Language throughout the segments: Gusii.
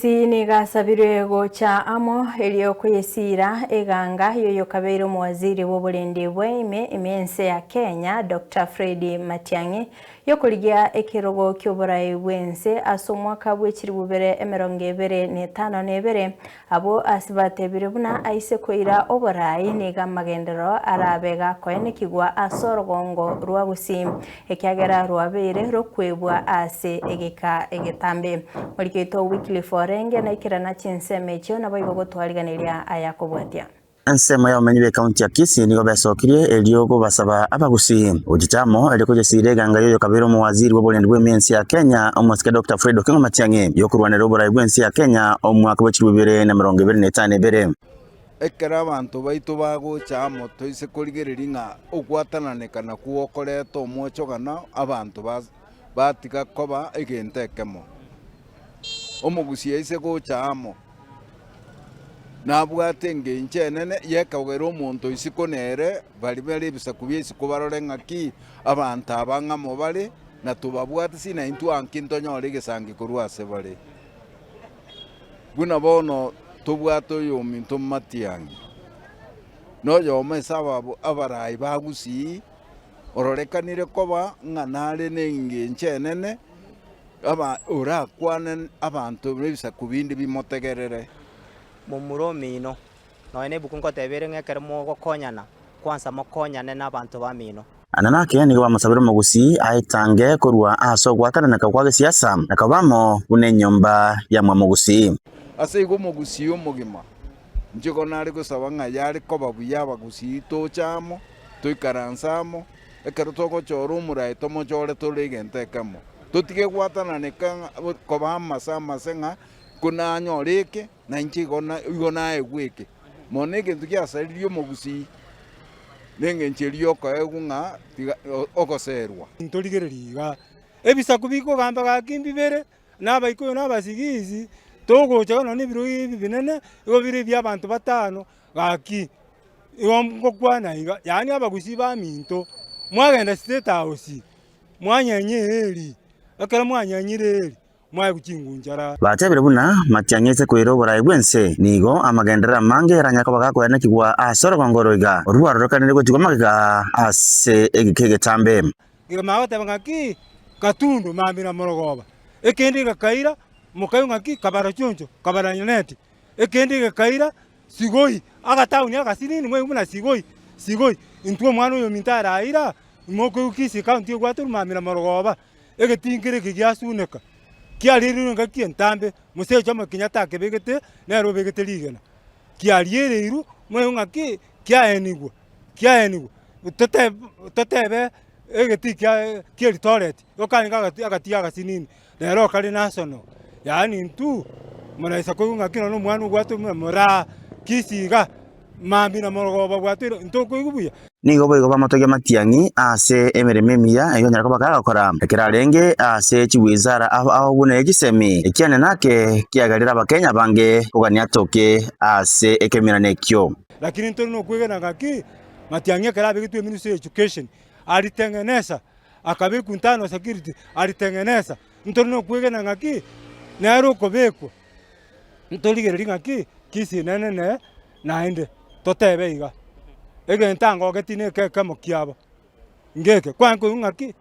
Gusii nigo asabirwe gocha amo erio koyesiira eganga y'oyokabeire omowaziri bw'oborendi bwa ime ime y'ense ya Kenya Doctor Fred Matiang'i y'okorigia ekerogo ki'oborai bw'ense ase omwaka bw'echiribu bere 25 Abwo ase batebire buna aise koira oboraai nigo amagenderero arabe gakoenekigwa ase orogongo rwa Gusii, ekiagera rwabeire rokwebwa ase egeka egetambe. Morike oito Wycliffe orenge naikerana chinsemo echio naboigo gotwariganeria ayakobwatia. Ensemo y'abamenyi b'ekaunti ya Kisii nigo besokirie erio gobasaba abagusii gochicha amo erio koyesiira eganga y'oyokabeire omowaziri bw'oborendi bw'emensi ya Kenya omosike Doctor Fred Okengo Matiang'i y'okorwanera oborai bw'ense ya Kenya omwaka bwe chilifu ibere na emerongo ebere na etano ebere. Ekero abanto baito bagocha amo toise korigereria ng'a ogwatananeka nakwo gokoreta omwochogano, abanto batiga koba egento ekemo. Omogusi aise gocha amo. Nabwate engencho enene y'ekogera omonto isiko nere baria bare ebisaku bia isiko barore ng'aki abanto aba ng'amo bare, na tobabwate si naintwe anki ntonyore egesangi korwa ase bare. Buna bono tobwate oyominto Matiang'i, na oyomo ase ababo abarai ba Gusii, ororekanire koba ng'a nare nengencho enene. Aba orakwane abanto b'ebisaku binde bimotegerere. Momura omino, nonya nebuku ngoteba ere ng'a ekero mogokonyana, kwansa mokonyane nabanto bamino. Ananake nigo bamosabire omogusii aetange korwa ase ogwatananeka kwa gesiasa na koba amo buna enyomba ya mwamogusii. Ase igo omogusii omogima, inche igo nare gosaba ng'a yare koba buya abagusii toche amo, toikaranse amo, Ekero togochora omoraai tomochore tore egento ekemo, totige gwatananeka ng'a koba amase amase ng'a konanyore eke, na inche igo na igo naegwe eke. Mono egento giasaririe omogusii, na eng'encho eria yokoegwa ng'a tiga ogoserwa. Ntorigererie iga, ebisaku bikogamba gaki mbibere, na abaikuyu na abasigisi, togocha nonya na ebirogo ebi binene, igo bire ebia abanto batano, gaki. Igo ngokwana iga, yaani abagusii baminto, mwagenda State House, mwanyenya eeri, ekero mwanyenyire eeri, mwaegwa chingunchara. Batebire buna Matiang'i aise koira oboraai bw'ense, nigo amagenderero amange aranyare koba gakoenekigwa ase orogongo oro iga, orwo rwarorekanire gotigwa magega ase egeka egetambe. Ekamanya goteba ng'aki, Gatundu mambia na morogoba, ekende gekaira, mokaigwa ng'aki, Kabarachunchu, Kabaranyaneti, ekende gekaira. Sigoi, agataoni agasinini mwaigwa buna Sigoi, Sigoi, intwe omwana oyo ominto araira, imokoigwa Kisii county egwate orumamira na morogoba, egetingiro eke giasuneka, kiariereirwe engaki entambe, mosecho amo Kenyatta akebegete, nere obegete rigena. Kiariereirwe, mwaigwa ng'aki, kiaenigwa, kiaenigwa, totebe totebe egetii kia kia Eldoret, okarenge agati agatii agasinini. Rero okare nasono, yaani intwe moraisa koigwa ng'aki nonya omwana obwate moraa kisi iga, mambia na morogoba bwatire ntokoigwa buya. Nigo boigo bamotogia Matiang'i ase emeremo emiya eyio onyare koba kagokora ekero arenge ase chiwizara ao ao buna eye chisemi, ekiane nake kiagerire Abakenya abange kogania atoke ase ekemirano ekio. Lakini ntore nokwegena ng'aki Matiang'i ekero abegetwe eministry ya education aritengenesa akabekwa internal security aritengenesa, ntori nokwegena ng'aki nere okobekwa, ntorigereria ng'aki kisi nene ne naende totebe iga, egento angogeti na eke ekemo kiabo, ngeke, kwanye koigwa ng'aki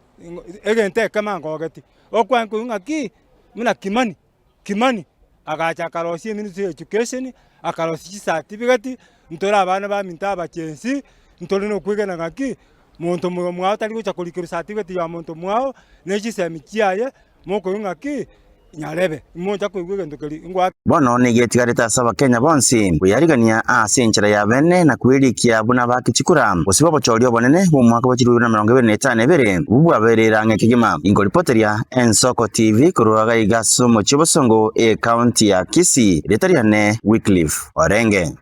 egento ekemo angogeti, okwanye koigwa ng'aki buna Kimani. Kimani agacha akarosia eministry ya education, akarosia chicertificate, ntore abana baminto abachensi, ntore nokwegena ng'aki, monto omo omwao tari gocha korikerwa certificate ya monto omwao, ne chisemi chiaye, mokoigwa ng'aki, nyarebe, imocha koigwa egento keria ngoa. Bono nigo etigarete ase Abakenya bonsi kweyarigania ase enchera ya bene na kwerikia buna baake chikura gose bobochori obonene bw'omwaka bwe chilifu ibere na emerongo ebere na etano ebere obwo bwabereire ang'e kegima. Inkoripoteria Ensoko TV korwa gaiga ase omochie o Bosongo, ecounty ya Kisii, erieta riane Wycliffe Orenge.